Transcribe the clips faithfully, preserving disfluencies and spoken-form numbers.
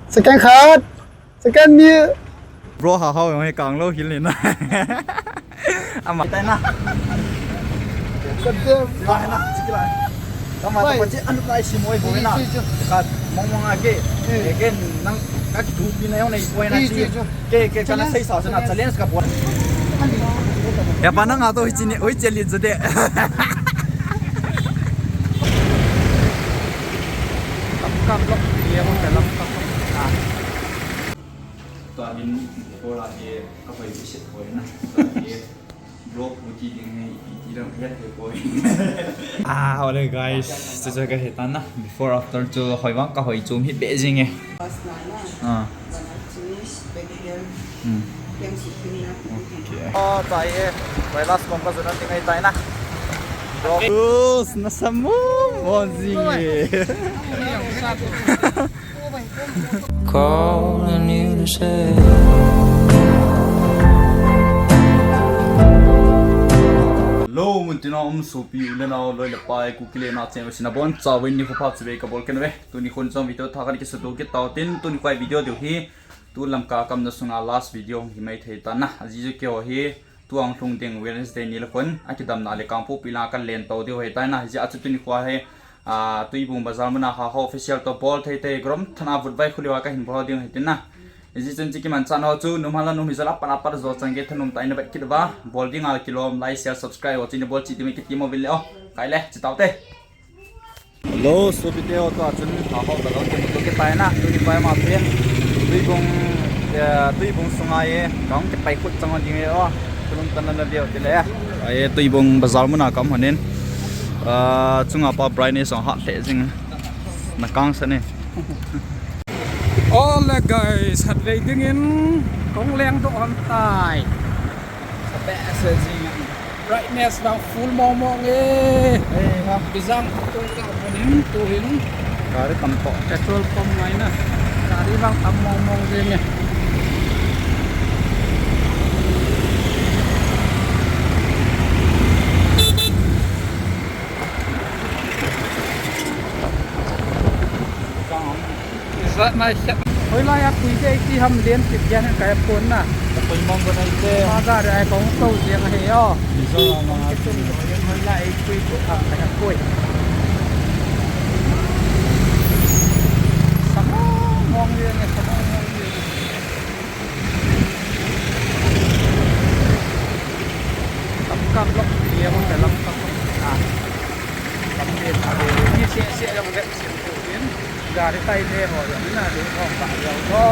Second khat. Second ni. Bro, ha, hao, hao, kang lou hil ni na. Ama. Itai na. Kadem. Lai na, chiki lai. Tama, tama, chi, anu lai si moi boi na. Chi, chi, chi. Ka, mong mong a ke. Eh. Again, nang, ka ki thupi na yong na i boi na chi. Chi, chi, chi. Ke, ke, ka na sei sa, sa na challenge ka boi. Ya pa nang a to, hoi chi ni, hoi chi li zu de. Lamka vlog, ye mo ka Lamka. Ah. Tua hin before a hi ka hoi visit hoi na. Tua hi vlog mu ti ding hi i ti dang het he hoi. Ah, ole guys, chu chu ka he ta na. Before after chu hoi vang ka hoi chum hi be jing e. Ah. Hmm. Okay. Oh, tai e. Vai last kom ka zuna ting ai tai na. Vlog. Us, na samu mo ji. Calling you to say. Hello, mun tina um sopi u le nao loi le pai Kuki le na channel sina bon chauvin nikho pha chibai ka bol kit uve. Tuni khun jong video thah khat kisuto kit tau tin tuni khun video diu hi tu Lamka kamna sunga last video hi mai thei ta na. Ajeh chu keiho hi tu ang lhung ding Wednesday ni le khun akidamna le Kangpokpi lang ka len to diu hi tai na. Ajeh chu tuni khun hi Ah, Tuibung Bazar muna ha ho official to bol thei thei grom thana vut vai khuliwa ka hin bol ding hitin na. Iji chun chi kiman chan ho chu num hala num hi jala pana pat jo chang ge thanum ta ina bat kit va. Bol ding a kilom like share subscribe ho chini bol chi ding kiti mo vil le o. Kai le chi tau te. Hello, sopi te ho to chun ha ho ka dong te mo to ke tai na. Tuni pai ma pen. Tuibung, eh, Tuibung sunga ye. Kang ke pai khut chang ding e o. Kulum tan na veo te le. Ai, Tuibung Bazar muna kam hanin. Ah, chunga pa brightness on hot le jing. Na kang sa ne. Ole guys, hat vei ding in kong leng do on tai. Sa pe sa jing. Brightness vang full mong mong e. Eh, ha. Bizang tu ka hanin tu hin. Gari tam to. Petrol pump ngai na. Gari vang tam mong mong jing e. Zat nai khat. Hoilai a pui te ti ham len ti pian ka pon na. Ka pui mong ko nai te. Ma ga rai kong to jeng he o. Mizoram a. Hoilai pui ko tham ka pui. Sa mong mong jeng, sa mong mong jeng. Lamka vlog, ye ho ka Lamka. Ah. Lam le ta le. Ni se se jong vet se ko in. Gari tai le ho jong na le ho ba jong ho.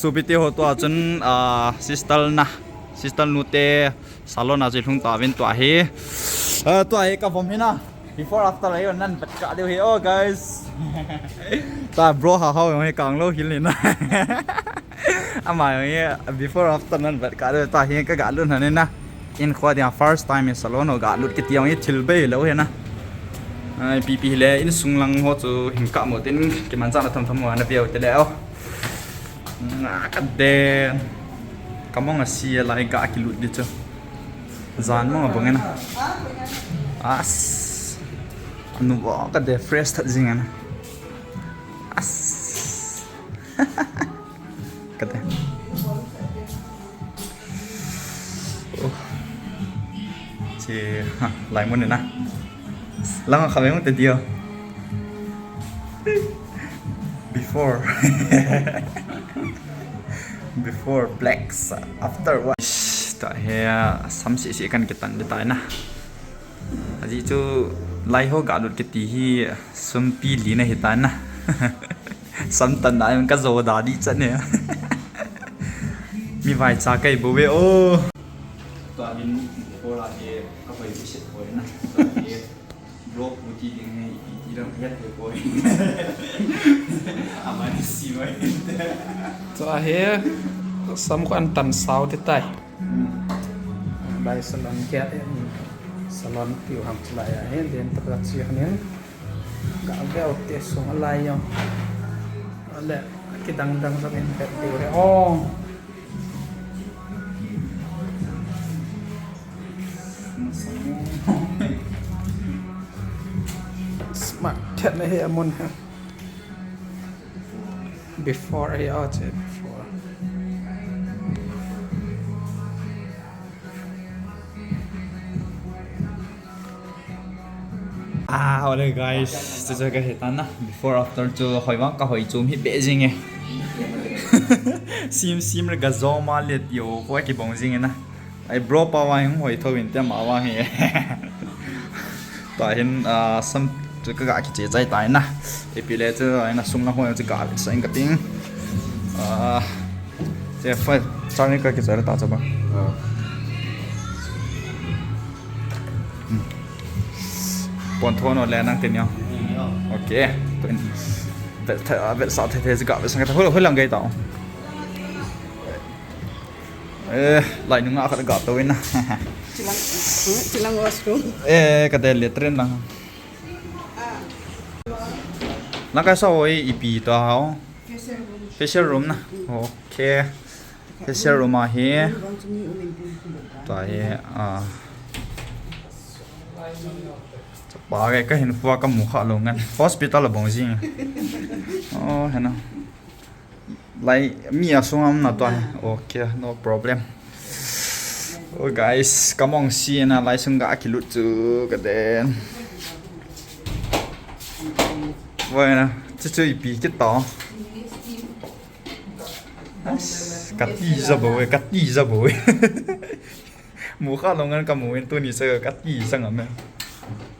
Sopi te ho to chun, ah, sister na. Sister nu te salon a chu lhung ta vin tua hi. Ah, tua hi ka vom hi na. Before after ahi nan vet kah diu hi, oh guys. Ta bro ha hao jong hi kang lou hil ni na. Ama jong hi before after nan vet kah diu ta hi ka ga lut han ni na. In kho dia first time in salon ho ga lut kiti jong hi thil bei lou hi na. Ai pipi le insung lang ho chu hin kah mo tin kiman cha na tham tham ho na veo te le o. Na ka de. Ka mong a si lai ga kilut di chu. Jan mong a bang na. As. Anu ba ka de fresh that jing na. As. Ka de. Oh. Che, ha, lai mun na. Lang kha veng te dia. Before. Before blacks, after what? Ta he, sam si si kan kitan de tai na. Ajeh chu lai ho ga lut kiti hi sumpi li na hi tai na. Sam tan na ka jo da di chan ne. Mi vai cha kai bo ve o. Tua hin before a hi ka hoi visit hoi na. Tua hi vlog mu ti ding hi i ti dang het he hoi. Ama ni si hoi. Tua hi sam ko an tan sao te tai. Hmm. Lai salon kia, salon piu ham chulai a hin den ta ka chi hanin. Ga veo te sung alai jong. Ale, kidang dang jong in pet diu he. Oh. Chat na he amun he. Before, eh, oh, chat before. Ah, ole guys, chu chu ka he tan na. Before, after chu hoi vang ka hoi chom hi be jing e. Sim sim re ga zo ma let yo, ko ki bong jing e na. Ai bro pa wa hung hoi tho in te ma wa he. Tua hin, ah, sam chu ka ga kiche chai tai na. Ipi le chu ai na sung na hoi chu ga sa in ka ting. Ah, che fa chang ka kiche ta cha ba. Ah. Hmm. Pon tho no le nang tin yo. Hmm, yo. Okay. Tun vel tha, vel sa the the ga vel sang ta hoi hoi lang gai ta. Eh, lai nunga khat ga to ina. Chilang, hmm, chilang washroom. Eh, ka del le train lang. Lang ka sa oi ipi to hao. Facial room. Facial room na. Okay. Facial room a hi. Ta hi, ah. Chapa ke ka hin fua ka mu kha lo ngan. Hospital a bong jing. Oh, hena. Lai, mi a sung am na tua. Okay, no problem. Oh, guys, ka mong si na lai sung ga kilut chu ka den. Voi na, chu chu ipi kit to. As, ka ti za bo, ka ti za bo. Mu kha lo ngan ka mu in tuni sa ka ti sa ngam e.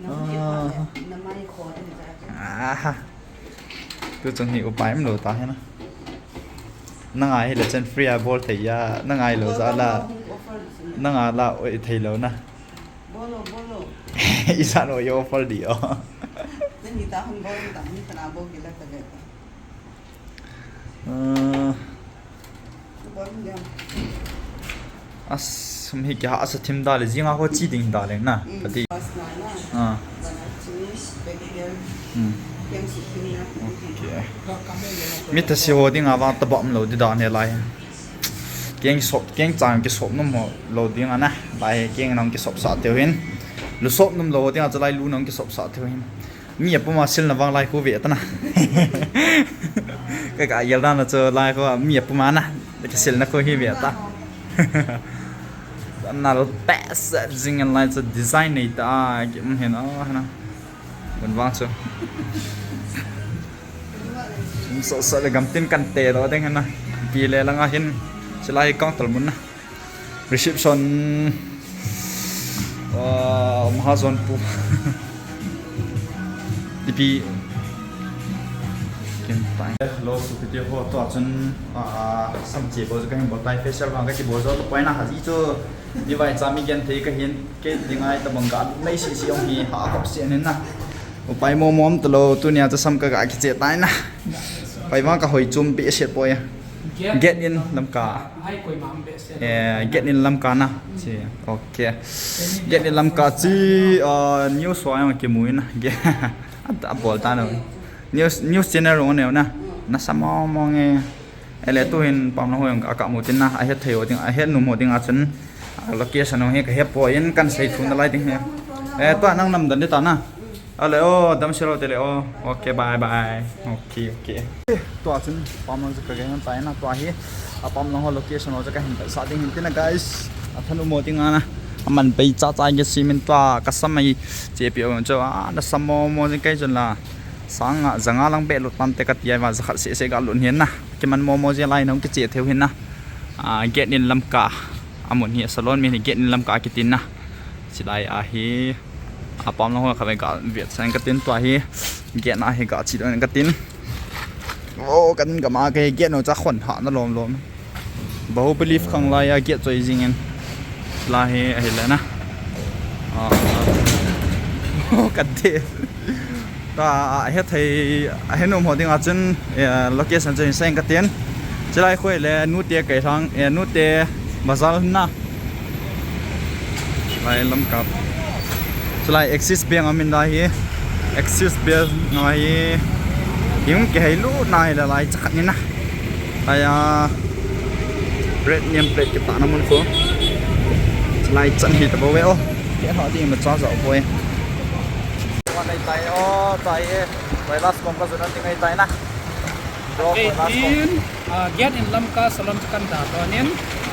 Namai kho, namai kho ni sa. Aha. Tu chung hi upai um lo ta he na. Na ngai hi le chen free a bol thei ya, na ngai lo za la. Na nga la oi thei lo na. Bolo, bolo. Isan oi offer di o. Nani ta hon bol ta ni ta na bol ki la ta le. Ah. As, mi ki ha asa thim da le, jinga ho chi ding da le na. Mm. Kati. Pas na na. Ah. Bana chi, back here. Hmm. Yang si thim na. Okay. Mi ta si ho ding a va ta bom lo di da ne lai. Keng sop, keng chang ki sop nom ho lo ding a na. Lai keng nang ki sop sa teu hin. Lu sop nom lo ding a cha lai lu nang ki sop sa teu hin. Mi apuma silna vang lai khu ve ta na. Ka ka yel dan na chu lai khu mi apuma na. Ka silna khu hi ve ta. Na lo pes jing lai chu design nei ta ki um hin a na. Bun vang chu. Um so so le gam tin kan te lo ding na. Pi le langa hin silai counter mun na. Reception, ah, Mahajon pu. Ipi. Kin tai. Hello, supite ho, tua chun, ah, sam che bol ka hin bol tai, facial vang ka kibol jo, tua na haji chu. Ni vai cha mi gen thei ka hin, ke dingai ta bang ka nei si si ong hi ha kop si anin na. Upai mo mom ta lo, tunia cha sam ka ga kiche tai na. Pai vang ka hoi chum pi se poi. Get in Lamka. Ai, koima um behseh. Eh, Get in Lamka na. Chi, okay. Get in Lamka chi, ah, news ho jong kimu in na. Ge-, a, a bol ta na. News, news channel ho ne na. Na sa mo mo nge. Ele tu hin pam na ho jong ka mu tin na. A het thei ho ding, a het nom ho ding a chun. A location ho hi ka he poi in kan sei thu na lai ding hi. Eh, tua nang nam dan de ta na. Ale o, dam selo tele o. Okay, bye bye. Okay, okay. Tua chun, pam lang chu ka gen tai na, tua hi. A pam lang ho location ho chu ka hin sa ding hin tina, guys. A thanom mo ding a na. A man pei cha cha ge simin tua ka sam mai che pi o chu. A na sam mo mo jing kai chun la. Sang a, janga lang be lut tam te ka ti ai va ja khat se se ga lut hin na. Ki man mo mo je lai nong ki che theu hin na. A, Get in Lamka. A mun hi a salon min hi Get in Lamka kitin na. Silai a hi. A pam lang ho kha ve ga viet sang ka tin tua hi. Get na hi ga chi don ka tin. O, kan ga ma ke get no cha khon ha na lom lom. Bahubali khang lai a get choi jing in. La hi a hi le na. A, o, ka de. Ta, a, a he thei, a he nom ho ding a chun, eh, location chu hin seng ka tin. Chilai khoi le, Nute Kaithang, eh, Nute Bazar na. Lai Lamka. Chulai Axis Bank a min lai hi. Axis Bank a hi. Hing ke hei lu nai la lai chakhat ni na. Ai a. Red name plate kita na mun ko. Chulai chan hi ta bo ve o. Ke ha ding ma cha za bo e. Ngai tai o, tai e. Kailash kom ka jun a ti ngai tai na. Bro, Kailash kom. Din, ah, get in Lamka Salon kan da to nin.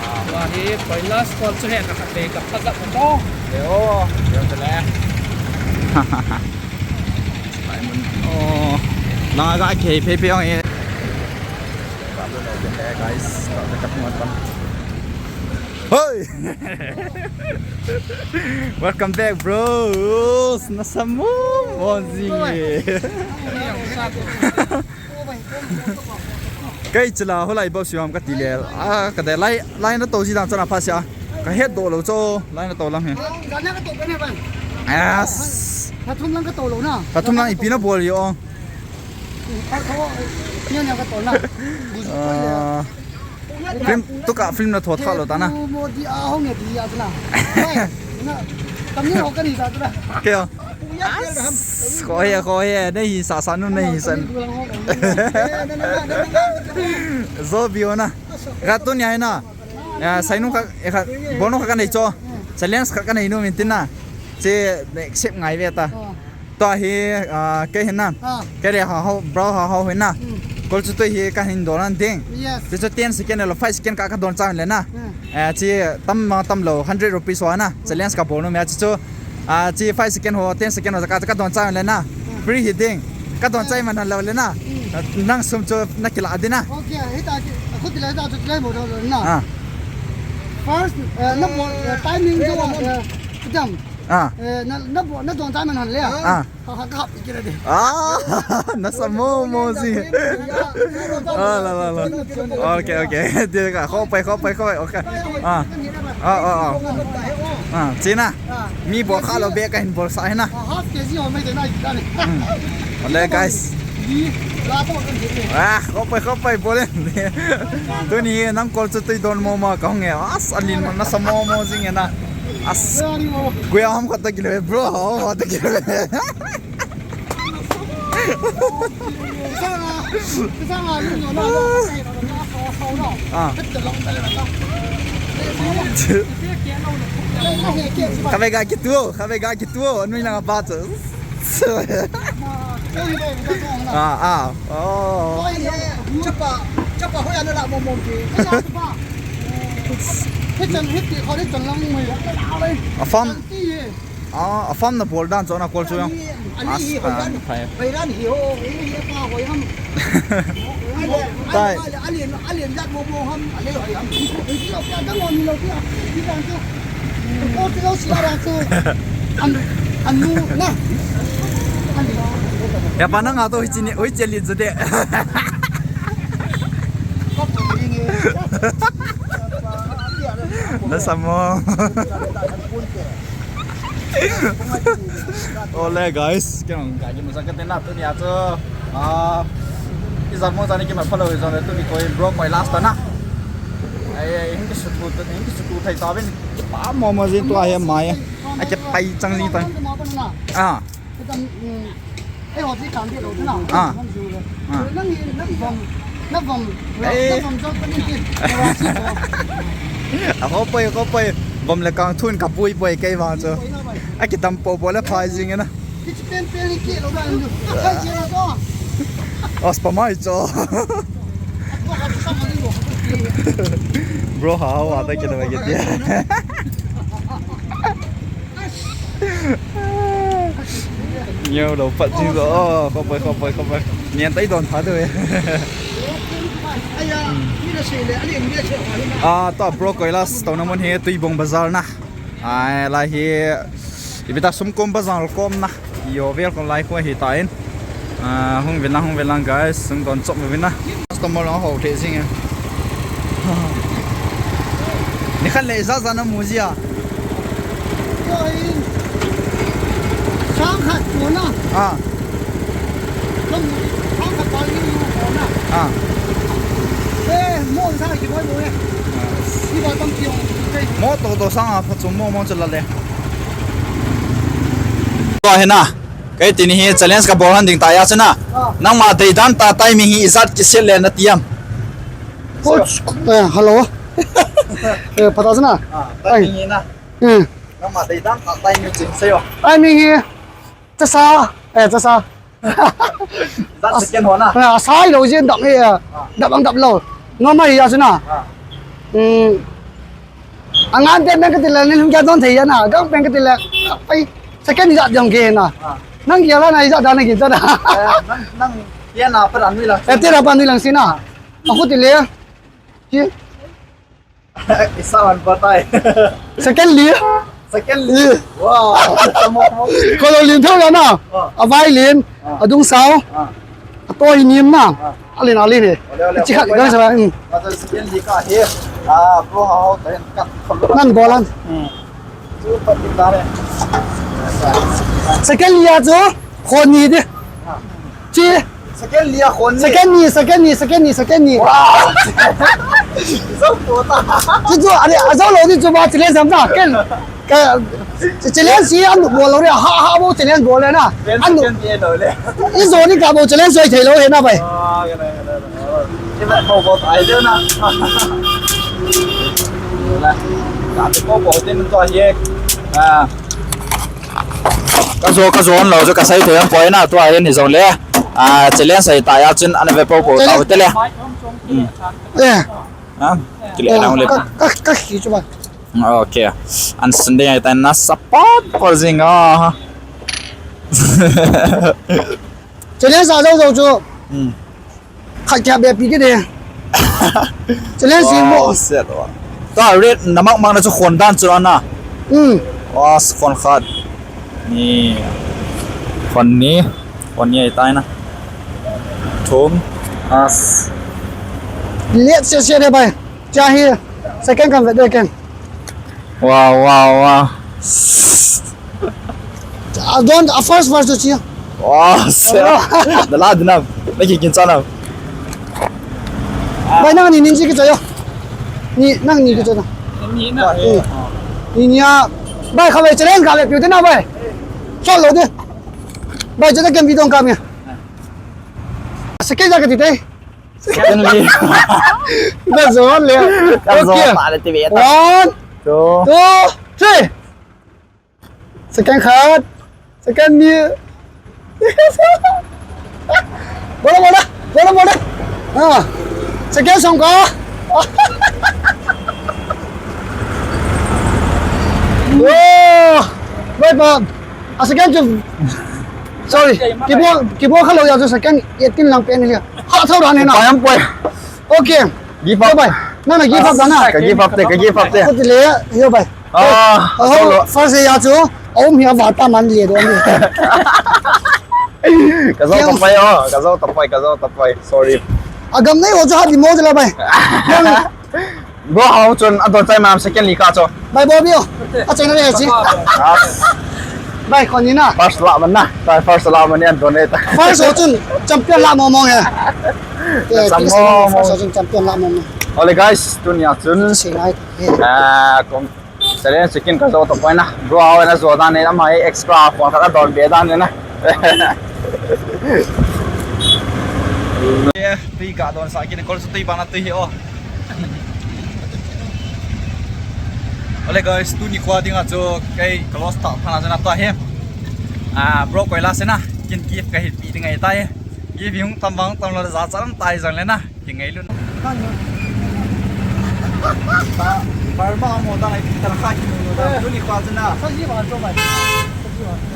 Ah. Wa hi Kailash kom chu he ka khat be ka pha ja ko. E o, yo te le. Ai mun. Oh, langa ga ke pe pe ong e. Guys, ka ka ka. Hoi! Welcome back, bros. Nasa mo, Moji. Kei chila, hoilai bou siam ka ti le. Ah, ka de lai, lai na to ji dan chana pha sia. Ka het do lo cho, lai na to lang he. Yes. Pathum lang ka to lo na. Pathum lang ipi na bol yo. Pathum, ni ni ka to na. Ah. Film, tu ka film na thot kha lo ta na. Modi a hong e di a na. Hai, na, tam ni ho ka ni sa na. Kei o. Ko he, ko he, nei hi sa sa nu nei hi sa. Zo bi o na. Ka tu ni ai na. Ya, sai nu ka, e ka, bol nu ka ka nei cho. Challenge ka ka nei nu min tin na. Che, accept ngai ve ta. Tua hi, ah, kei hin na. Ah. Kei le ha ho, bro ha ho hin na. Hmm. Kol chu tui hi ka hin don an ding. Yes. Chu chu ten second lo, five second ka ka don chang le na. Hmm. Eh, chi tam ma tam lo, hundred rupees wa na. Challenge ka bol nu me chu chu. Ah, chi five second ho, ten second ho ka, ka don chang le na. Hmm. Free hi ding. Ka don chai man lo le na. Hmm. Nang sum chu na kila ding na. Okay, hita ki, khu ti le hita chu ti le mo lo na. Ah. First, eh, na bol, eh, timing chu, eh, jam. Ah. Eh, na, na bol, na don chai man le. Ah. Ha, ha, ka hap kira de. Ah, nasa mo mo si. Ah, la, la, la. Okay, okay. Dia ka, khopai, khopai, khopai. Okay. Ah. Ah, ah, ah. Ah, China. Mi bol kha lo be ka hin bol sa hi na. Ah, half K G ho mai de na kita ne. Hmm. Ole, guys. Di, la to kan de. Ah, khopai, khopai, bol. Tuni nang kol chu tui don mo ma ka hong e. As, alin nasa mo mo jing e na. As. Kuya ham khat ta kilo, bro, ham khat ta kilo. Ah. Khatvei ga kitu, khatvei ga kitu, anui langa pa chu. Ah, ah. Oh. Chapa, chapa hoiya na la mo mo ki. Hichan hiti kho hichan lang mo. Afam. Ah, afam na bol dan chona kol chu yang. Ali hi hoiya. Hoiya hi ho, hi pa hoiya. Tai. Ali, ali jat mo mo ham, ali hoiya. Lo pia dang on lo pia. Di dan chu. Ko ti lo si ara chu. An, anu na. Ya pa na nga to hichi ni, oi cheli jade. Nasa mo. Ole guys, kei jong ka kimu sa ka te na tunia chu. Ah, ijat mo jani kimat phalou jong le tuni koi bro koi last na. Ai, ai, hin kisutu, hin kisutu thei ta ben. Pa mo mo jin tua hi mai. Ai, kipai chang jin ta. Ah. Ei, ho chi kan de lo na. Ah. Ah. Na vom, na vom, na vom jong ka ni ti. A, khopai, khopai. Vom le kang thun ka pui pui kei vang chu. A kitam po po le phai jing na. Kichi pen pen ni ki lo dan du. Sai je la ko. As pa mai cho. Bro, ha, ha, ta ki na mai ki ti. Neo lo pat jing lo. Oh, khopai, khopai, khopai. Ngen tai don pha tu e. Ah, to bro Kailash, to na mun hi Tuibong Bazar na. Ai, lai hi, ipi ta sum kom bazar kom na. Yo vel kom lai ko hi ta in. Ah, hung vin lang, hung vin lang, guys. Sum don chop vin na. Customer lang ho the jing e. Ni khan le za za na mu ji a. Sang khat ko na. Ah. Sang khat pa ni ko na. Ah. Eh, mo sa ki boy mo e. Ah. Ni ba tam ki ong. Mo to to sang a pha chu mo mo chu la le. Ko he na. Kei tuni hi challenge ka bol han ding ta ya chu na. Ah. Nangma deidan ta timing hi ijat kisil le na ti am. Coach, eh, hello. Eh, pata chu na. Ah, timing hi na. Hmm. Nangma deidan ta timing chin sei o. Timing hi. Chasa, eh, chasa. That second ho na. Ah, sai lo jin dap hi, ah. Ah. Dap ang dap lo. Normal hi a chu na. Ah. Hmm. Angan te pen kati le, ni lung kya don thei ya na. Gang pen kati le. Ai, second hi jat jong ke na. Ah. Nang kya la na hi jat da na ki jat da. Eh, nang, nang kya na pa nui lang. Eh, tira pa nui lang si na. Aku ti le. Ki. Isa man pa tai. Second li. Second li. Wow. Mo, mo. Ko lo lin thau ya na. Oh. A vai lin. Ah. A dung sao. Ah. A to hi nim na. Ah. A lin, a lin he. Ole, ole. Chi khat gang sa. Hmm. Ma ta second li ka he. Ah, bro, how, how, ta hen kat. Nan bolan. Hmm. Chu pa ti ta re. Second li a chu. Khon ni di. Ah. Chi. Second li a khon ni. Second ni, second ni, second ni, second ni. Wow. Zo po ta. Chu chu, ani, a zo lo ni chu ba challenge sam ta. Ken. Ka, challenge si an bol lo ni, ha, ha, bo challenge bol le na. An second ni lo le. I zo ni ka bo challenge soi thei lo he na bai. Ah, ka na, ka na, ka na. Ki ma ko bo ai de na. Ka ko bo tin to ye. Ah. Ka zo, ka zo an lo, zo ka sai thei an poi na, tua hin hi zong le. Ah, challenge sai ta ya chun an ve po po ta te le. Eh. Ha? Kile na le. Ka, ka, ka hi chu ba. Okay. An Sunday ai ta na support for zing ah. Challenge sa zo zo chu. Hmm. Khat kya be pi ke de. Challenge si mo. Wow, set wa. Ta red na mak mak na chu khon dan chu na. Hmm. Wa, khon khat. Ni. Khon ni. Khon ni ai tai na. Thum. As. Let se se de bai. Cha hi. Second kan ve de ken. Wow, wow, wow. A don, a first, first to chia. Wow, se. Da la dinam. Naki kin chanam. Bai nang ni nin si ki chayo. Ni nang ni ki chayo. Ni na. Ni ni a. Bai kha bai challenge ka le piu te na bai. Chol lo de. Bai chata kem video ka mi. Second ja ka ti te. Second li. Da zon le. Da zon. Okay. Pa le ti ve ta. One, two, two, three. Second khat. Second ni. Bola, bola. Bola, bola. Ha. Second song ka. Wow. Bai pa. A second chu. Sorry. Kibo, kibo kha lo ya chu second eighteen lang pen ni. Ha, thau dan he na. Pai am poi. Okay. Give up. Yo bai. Na na give up da na. Ka give up te, ka give up te. Ko ti le, yo bai. Ah, oh, solo. First ya chu. Om hi a va ta man le do ni. Ka zo ta pai o, ka zo ta pai, ka zo ta pai. Sorry. A gam nei ho chu ha di mo de la bai. Bro, how chun a don chai mam second li ka chu. Bai bo bio. A chai na le chi. Ah. Bai khon ni na. First la man na. Bai first la man ni an don ne ta. First ho chun champion la mo mo he. Eh, sam mo mo. First ho chun champion la mo mo. Ole guys, tunia chun. Si nai. Ah, kong. Challenge second ka zo ta pai na. Bro, how na zo dan ne, ama extra khon khat a don be dan ne na. Eh, tui ka don sa kin kol su tui bana tui he o. Ole guys, tuni khua dinga chu kei close ta phana chu na to he. Ah, bro koi la se na, kin gift ka hi pi ding ai ta he. Gift hung tam vang tam lo ja cha lam tai jang le na. Ki ngai lun. Burma mo ta nai ta kha ki mo ta. Tuni khua chu na. Sa ji ba cho ba.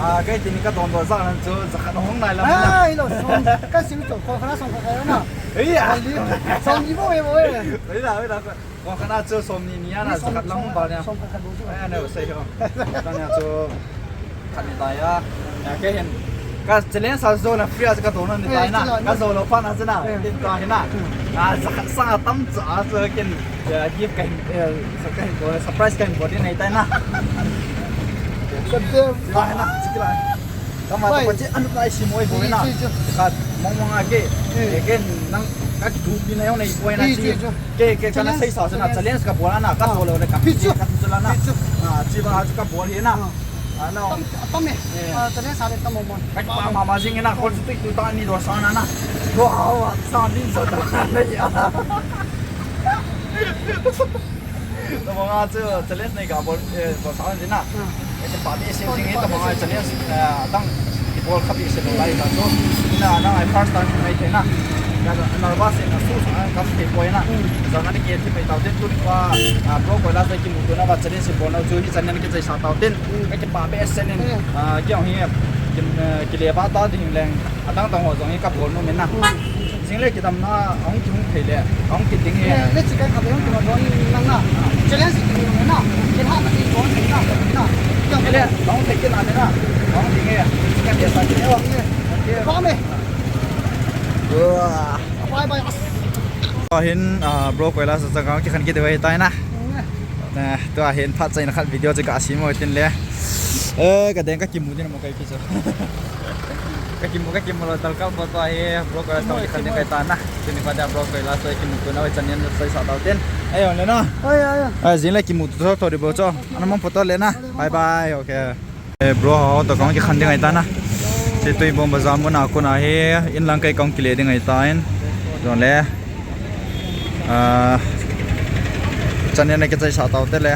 Ah, kei tini ka don do ja nan chu ja khat hong nai lam na. Ai lo song. Ka sim to ko kha song ka na. Ei ya. Song ji bo e bo e. Ei la, ei la. Ko kha na chu som ni ni ana ja khat lam ba ne. Song ka kha do chu. Ai ne sei ho. Ta ne chu. Khat ni ta ya. Ya ke hin. Ka challenge sa zo na free a ka to na ni ta na. Ka zo lo pha na chu na. Tin ta hi na. A sa sa tam cha a chu ken. Ya gift ka hin. Ya sa ka hin ko surprise ka hin ko ni nei ta na. Sa de. Ba na. Chikla. Ka ma ta pa che anu ka si moi bo na. Ka mong mong a ke. Ke nang ka tu pi na yo nei bo na chi. Ke, ke, ka na sei sa, sa na challenge ka bol na, ka to lo le ka. Hi chu. Ka tu la na. Hi chu. Ah, chi ba chu ka bol hi na. Ah. Ah, no. Tam, tam e. Eh. Ah, challenge sa le tam mo mo. Ka pa ma ma jing na, ko tu tu ta ni do sa na na. Do ha wa, sa ni so ta na ya. Tabang a chu challenge nei ka bol, eh, bol sa ni na. Hmm. Eh, pa ni se jing tabang a challenge, eh, dang. Ball khat beh se lou lai ta chu. Ina na ai first time mai thei na. Ya da nervous na su sa ka thei poi na. Jong ani ke thi mai tau ten tuni kha, ah, Bro Koilas toh kimuto na va challenge bol na chu hichan in kichaisa tau ten. Ka kipah behseh in, ah, kei jong hi, kin, eh, kile ba ta ding leng. Adang dang ho jong hi ka bol nom in na. Jing le kidam na, ahung kihung thei le, ahung kiding e. Le, le, chicken khat le hung kima don nang na. Challenge kiding na. Kin ha na ding don na, na. Jing le, ahung thei kit na le na. Ahung ding e. Chicken dia sa kit e. Bye bye. Ahin, ah, Bro Koilas sa kang kikhen kit ve tai na. Ne, tua hin phat chaina khat video chu ka sem mo tin le. Eh, ka deng ka kimu din mo kai pi chu. Ka kimu, ka kimu lou tal kal pho tua hi Bro Koilas toh kikhen ding kai ta na. Tuni kha dia Bro Koilas toh kimuto na ve chan in chaisa tau ten. Ayo le na. Ai, ai, ai. Ai, jing le kimuto tho tho di Bro chu. Ana mang photo le na. Bye bye. Okay. Eh, Bro ho toh kong kikhen ding kai ta na. Chi Tuibong bazar mun a kon a hi in lang kai kong kile ding kai ta in. Jong le. Ah, chan in kichaisa tau te le.